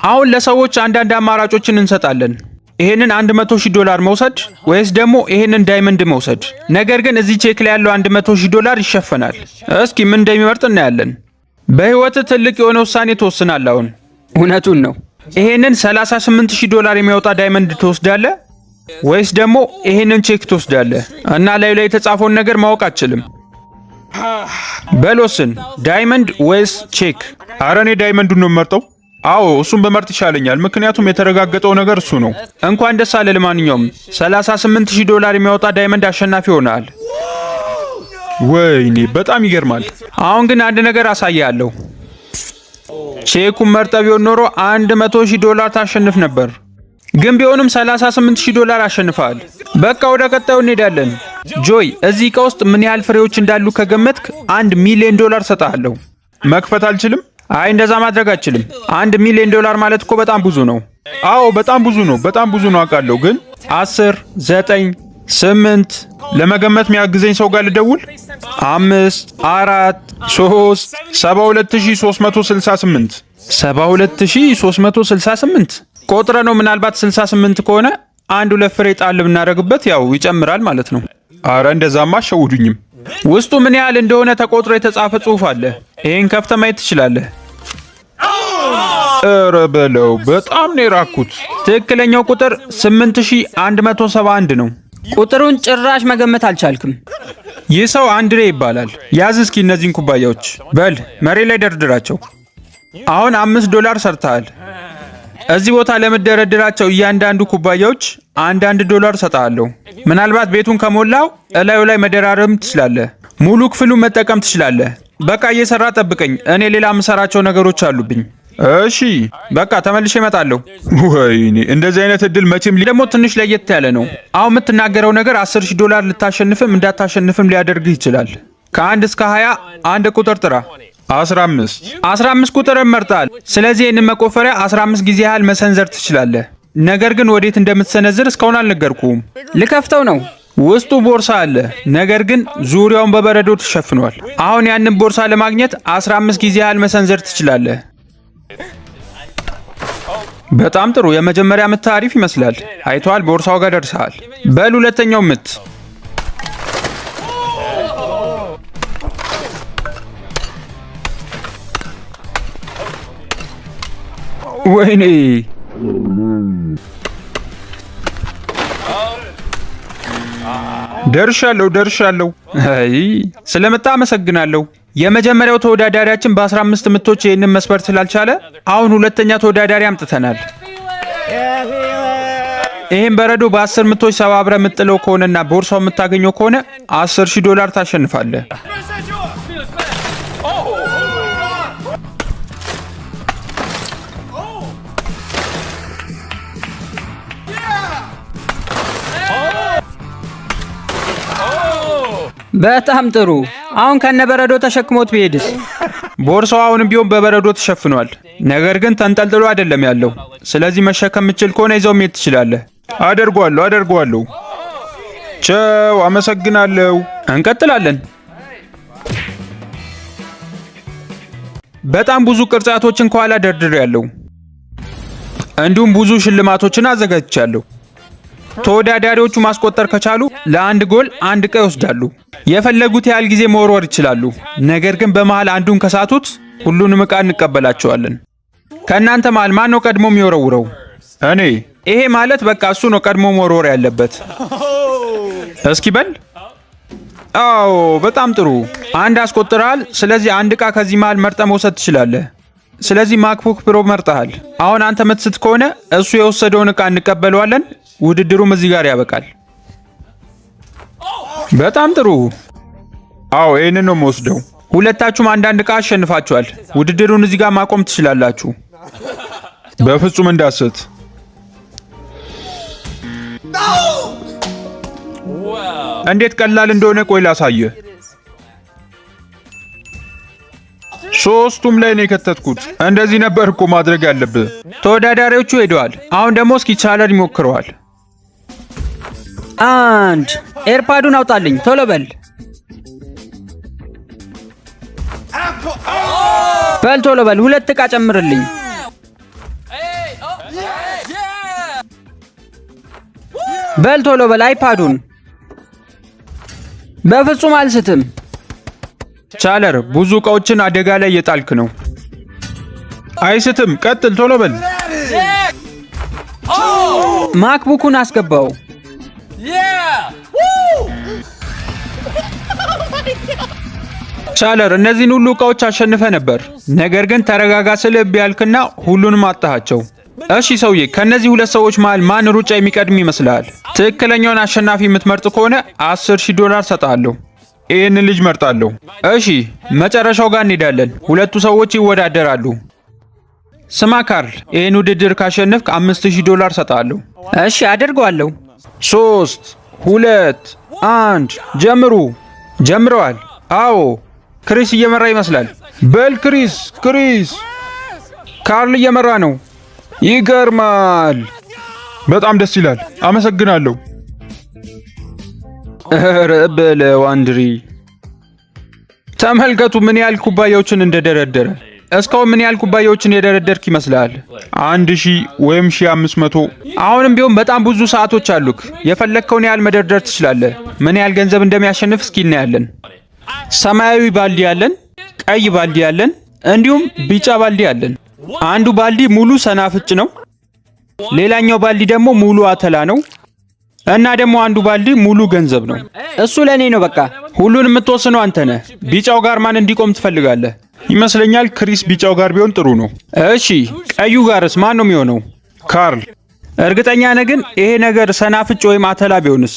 አሁን ለሰዎች አንዳንድ አማራጮችን እንሰጣለን። ይሄንን 100,000 ዶላር መውሰድ ወይስ ደግሞ ይሄንን diamond መውሰድ። ነገር ግን እዚህ ቼክ ላይ ያለው 100,000 ዶላር ይሸፈናል። እስኪ ምን እንደሚመርጥ እናያለን። በህይወት ትልቅ የሆነ ውሳኔ ትወስናለህ። አሁን እውነቱን ነው። ይሄንን 38,000 ዶላር የሚያወጣ diamond ትወስዳለህ ወይስ ደግሞ ይሄንን ቼክ ትወስዳለህ? እና ላዩ ላይ የተጻፈውን ነገር ማወቅ አትችልም። በል ወስን፣ diamond ወይስ ቼክ? አረ እኔ diamond ኡን ነው የምመርጠው። አዎ እሱን ብመርጥ ይሻለኛል፣ ምክንያቱም የተረጋገጠው ነገር እሱ ነው። እንኳን ደስ አለ። ለማንኛውም 38,000 ዶላር የሚያወጣ diamond አሸናፊ ሆነሃል። ወይኔ በጣም ይገርማል። አሁን ግን አንድ ነገር አሳያለሁ። ቼኩን መርጠህ ቢሆን ኖሮ 100,000 ዶላር ታሸንፍ ነበር። ግን ቢሆንም 38,000 ዶላር አሸንፈሃል። በቃ ወደ ቀጣዩ እንሄዳለን። ጆይ፣ እዚህ እቃ ውስጥ ምን ያህል ፍሬዎች እንዳሉ ከገመትክ 1 ሚሊዮን ዶላር ሰጥሃለሁ። መክፈት አልችልም? አይ እንደዛ ማድረግ አትችልም። 1 ሚሊዮን ዶላር ማለት እኮ በጣም ብዙ ነው። አዎ በጣም ብዙ ነው፣ በጣም ብዙ ነው አውቃለሁ። ግን 10፣ 9፣ 8፣ ለመገመት የሚያግዘኝ ሰው ጋር ልደውል። 5፣ 4፣ 3 72368 72368 ቆጥረ ነው። ምናልባት 68 ከሆነ አንድ ሁለት ፍሬ ጣል ብናደርግበት ያው ይጨምራል ማለት ነው። አረ እንደዛማ አሸውዱኝም። ውስጡ ምን ያህል እንደሆነ ተቆጥሮ የተጻፈ ጽሑፍ አለ። ይሄን ከፍተህ ማየት ትችላለህ። ኧረ በለው በጣም ነው የራኩት። ትክክለኛው ቁጥር 8171 ነው። ቁጥሩን ጭራሽ መገመት አልቻልክም። ይህ ሰው አንድሬ ይባላል። ያዝ እስኪ እነዚህን ኩባያዎች በል መሬት ላይ ደርድራቸው። አሁን 5 ዶላር ሰርተሃል። እዚህ ቦታ ለምደረድራቸው እያንዳንዱ ኩባያዎች አንዳንድ ዶላር ሰጥሃለሁ። ምናልባት ቤቱን ከሞላው እላዩ ላይ መደራረብም ትችላለህ። ሙሉ ክፍሉን መጠቀም ትችላለህ። በቃ እየሰራ ጠብቀኝ። እኔ ሌላ የምሰራቸው ነገሮች አሉብኝ። እሺ በቃ ተመልሼ እመጣለሁ። ወይኔ እንደዚህ አይነት እድል መቼም ደግሞ ትንሽ ለየት ያለ ነው። አሁን የምትናገረው ነገር 10,000 ዶላር ልታሸንፍም እንዳታሸንፍም ሊያደርግህ ይችላል። ከአንድ እስከ 20 አንድ ቁጥር ጥራ። 15 15 ቁጥር መርጣል። ስለዚህ ይህንን መቆፈሪያ 15 ጊዜ ያህል መሰንዘር ትችላለህ። ነገር ግን ወዴት እንደምትሰነዝር እስካሁን አልነገርኩህም። ልከፍተው ነው። ውስጡ ቦርሳ አለ፣ ነገር ግን ዙሪያውን በበረዶ ተሸፍኗል። አሁን ያንን ቦርሳ ለማግኘት 15 ጊዜ ያህል መሰንዘር ትችላለህ። በጣም ጥሩ። የመጀመሪያ ምት አሪፍ ይመስላል። አይተዋል፣ ቦርሳው ጋር ደርሰሃል። በል ሁለተኛው ምት። ወይኔ ደርሻለሁ፣ ደርሻለሁ። አይ ስለመጣ አመሰግናለሁ። የመጀመሪያው ተወዳዳሪያችን በ15 ምቶች ይህንን መስበር ስላልቻለ አሁን ሁለተኛ ተወዳዳሪ አምጥተናል። ይህን በረዶ በ10 ምቶች ሰባብረ የምጥለው ከሆነና ቦርሳው የምታገኘው ከሆነ 10,000 ዶላር ታሸንፋለህ። በጣም ጥሩ። አሁን ከነ በረዶ ተሸክሞት ቢሄድስ? ቦርሳው አሁንም ቢሆን በበረዶ ተሸፍኗል፣ ነገር ግን ተንጠልጥሎ አይደለም ያለው። ስለዚህ መሸከም የምችል ከሆነ ይዘው መሄድ ትችላለህ። አደርገዋለሁ፣ አደርገዋለሁ። ቸው፣ አመሰግናለሁ። እንቀጥላለን። በጣም ብዙ ቅርጫቶችን ከኋላ ደርድሬያለሁ፣ እንዲሁም ብዙ ሽልማቶችን አዘጋጅቻለሁ። ተወዳዳሪዎቹ ማስቆጠር ከቻሉ ለአንድ ጎል አንድ ዕቃ ይወስዳሉ። የፈለጉት ያህል ጊዜ መወርወር ይችላሉ። ነገር ግን በመሃል አንዱን ከሳቱት ሁሉንም ዕቃ እንቀበላቸዋለን። ከእናንተ መሃል ማን ነው ቀድሞ የሚወረውረው? እኔ ይሄ ማለት በቃ እሱ ነው ቀድሞ መወርወር ያለበት። እስኪ በል። አዎ በጣም ጥሩ፣ አንድ አስቆጥረሃል። ስለዚህ አንድ ዕቃ ከዚህ መሃል መርጠህ መውሰድ ትችላለህ። ስለዚህ MacBook Pro መርጠሃል። አሁን አንተ ምትስት ከሆነ እሱ የወሰደውን ዕቃ እንቀበለዋለን። ውድድሩም እዚህ ጋር ያበቃል። በጣም ጥሩ። አዎ ይህንን ነው የምወስደው። ሁለታችሁም አንዳንድ ዕቃ አሸንፋችኋል። ውድድሩን እዚህ ጋር ማቆም ትችላላችሁ። በፍጹም እንዳስት። እንዴት ቀላል እንደሆነ ቆይ ላሳየህ። ሶስቱም ላይ ነው የከተትኩት። እንደዚህ ነበር እኮ ማድረግ ያለብህ። ተወዳዳሪዎቹ ሄደዋል። አሁን ደግሞ እስኪ ቻለር ይሞክረዋል። አንድ AirPod ኡን አውጣልኝ ቶሎ በል በል ቶሎ በል፣ ሁለት ዕቃ ጨምርልኝ። በል ቶሎ በል iPad ኡን። በፍጹም አልስትም። ቻለር፣ ብዙ እቃዎችን አደጋ ላይ እየጣልክ ነው። አይስትም። ቀጥል፣ ቶሎ በል። MacBook ኡን አስገባው። ቻለር፣ እነዚህን ሁሉ እቃዎች አሸንፈ ነበር። ነገር ግን ተረጋጋ ስልህ እምቢ አልክና ሁሉንም አጣሃቸው። እሺ ሰውዬ፣ ከነዚህ ሁለት ሰዎች መሃል ማን ሩጫ የሚቀድም ይመስልሃል? ትክክለኛውን አሸናፊ የምትመርጥ ከሆነ 10,000 ዶላር ሰጥሃለሁ። ይህንን ልጅ መርጣለሁ። እሺ መጨረሻው ጋር እንሄዳለን። ሁለቱ ሰዎች ይወዳደራሉ። ስማ ካርል፣ ይህን ውድድር ካሸነፍክ 5000 ዶላር ሰጥሃለሁ። እሺ አደርገዋለሁ። 3 2 1 ጀምሩ። ጀምረዋል። አዎ ክሪስ እየመራ ይመስላል። በል ክሪስ፣ ክሪስ። ካርል እየመራ ነው። ይገርማል። በጣም ደስ ይላል። አመሰግናለሁ። ኧረ በለው አንድሪ፣ ተመልከቱ ምን ያህል ኩባያዎችን እንደደረደረ። እስካሁን ምን ያህል ኩባያዎችን የደረደርክ ይመስልሃል? 1000 ወይም 1500። አሁንም ቢሆን በጣም ብዙ ሰዓቶች አሉክ። የፈለግከውን ያህል መደርደር ትችላለህ። ምን ያህል ገንዘብ እንደሚያሸንፍ እስኪ እናያለን። ሰማያዊ ባልዲ አለን፣ ቀይ ባልዲ አለን፣ እንዲሁም ቢጫ ባልዲ አለን። አንዱ ባልዲ ሙሉ ሰናፍጭ ነው። ሌላኛው ባልዲ ደግሞ ሙሉ አተላ ነው። እና ደግሞ አንዱ ባልዲ ሙሉ ገንዘብ ነው። እሱ ለእኔ ነው በቃ። ሁሉን የምትወስነው አንተ ነህ። ቢጫው ጋር ማን እንዲቆም ትፈልጋለህ? ይመስለኛል ክሪስ ቢጫው ጋር ቢሆን ጥሩ ነው። እሺ፣ ቀዩ ጋርስ ማን ነው የሚሆነው? ካርል። እርግጠኛ ነህ ግን ይሄ ነገር ሰናፍጭ ወይም አተላ ቢሆንስ?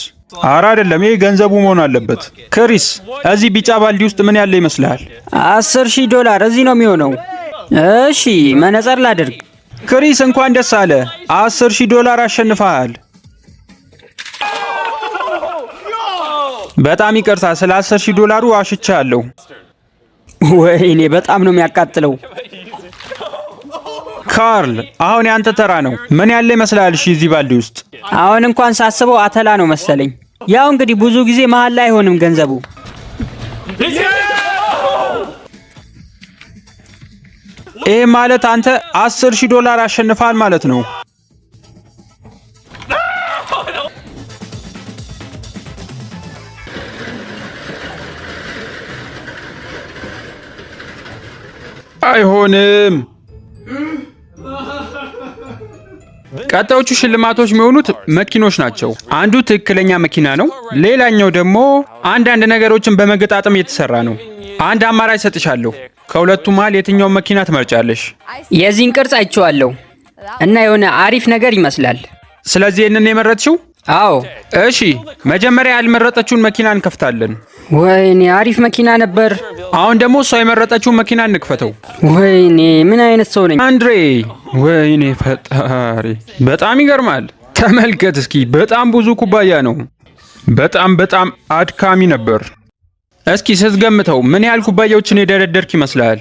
አረ አይደለም፣ ይሄ ገንዘቡ መሆን አለበት። ክሪስ፣ እዚህ ቢጫ ባልዲ ውስጥ ምን ያለ ይመስልሃል? 10,000 ዶላር እዚህ ነው የሚሆነው። እሺ መነጽር ላድርግ። ክሪስ እንኳን ደስ አለ፣ 10,000 ዶላር አሸንፈሃል። በጣም ይቅርታ ስለ 10,000 ዶላሩ አሽቻለሁ። ወይኔ በጣም ነው የሚያቃጥለው። ካርል አሁን ያንተ ተራ ነው። ምን ያለ ይመስልሃል? እሺ እዚህ ባልዲ ውስጥ አሁን እንኳን ሳስበው አተላ ነው መሰለኝ። ያው እንግዲህ ብዙ ጊዜ መሀል ላይ አይሆንም ገንዘቡ። ይህ ማለት አንተ 10,000 ዶላር አሸንፈሃል ማለት ነው። አይሆንም። ቀጣዮቹ ሽልማቶች የሚሆኑት መኪኖች ናቸው። አንዱ ትክክለኛ መኪና ነው። ሌላኛው ደግሞ አንዳንድ ነገሮችን በመገጣጠም የተሰራ ነው። አንድ አማራጭ ሰጥሻለሁ። ከሁለቱ መሃል የትኛውን መኪና ትመርጫለሽ? የዚህን ቅርጽ አይቼዋለሁ እና የሆነ አሪፍ ነገር ይመስላል። ስለዚህ ይህንን የመረጥሽው? አዎ። እሺ፣ መጀመሪያ ያልመረጠችውን መኪና እንከፍታለን። ወይኔ አሪፍ መኪና ነበር። አሁን ደግሞ እሷ የመረጠችውን መኪና እንክፈተው። ወይኔ ምን አይነት ሰው ነኝ? አንድሬ፣ ወይኔ ፈጣሪ፣ በጣም ይገርማል። ተመልከት እስኪ በጣም ብዙ ኩባያ ነው። በጣም በጣም አድካሚ ነበር። እስኪ ስትገምተው ምን ያህል ኩባያዎችን የደረደርክ ይመስልሃል?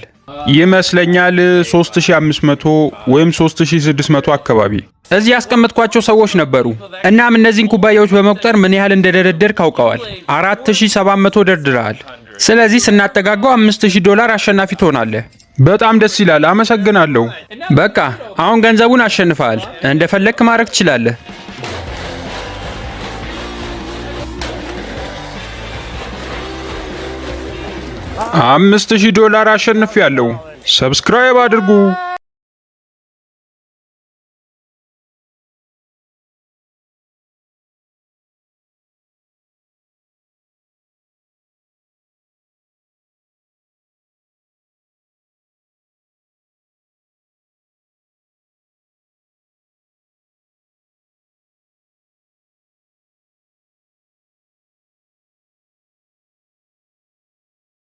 ይመስለኛል 3500 ወይም 3600 አካባቢ። እዚህ ያስቀመጥኳቸው ሰዎች ነበሩ። እናም እነዚህን ኩባያዎች በመቁጠር ምን ያህል እንደደረደርክ አውቀዋል። 4700 ደርድረሃል። ስለዚህ ስናጠጋጋው 5000 ዶላር አሸናፊ ትሆናለህ። በጣም ደስ ይላል። አመሰግናለሁ። በቃ አሁን ገንዘቡን አሸንፈሃል። እንደፈለግክ ማድረግ ትችላለህ። $5000 አሸንፌያለሁ። subscribe አድርጉ።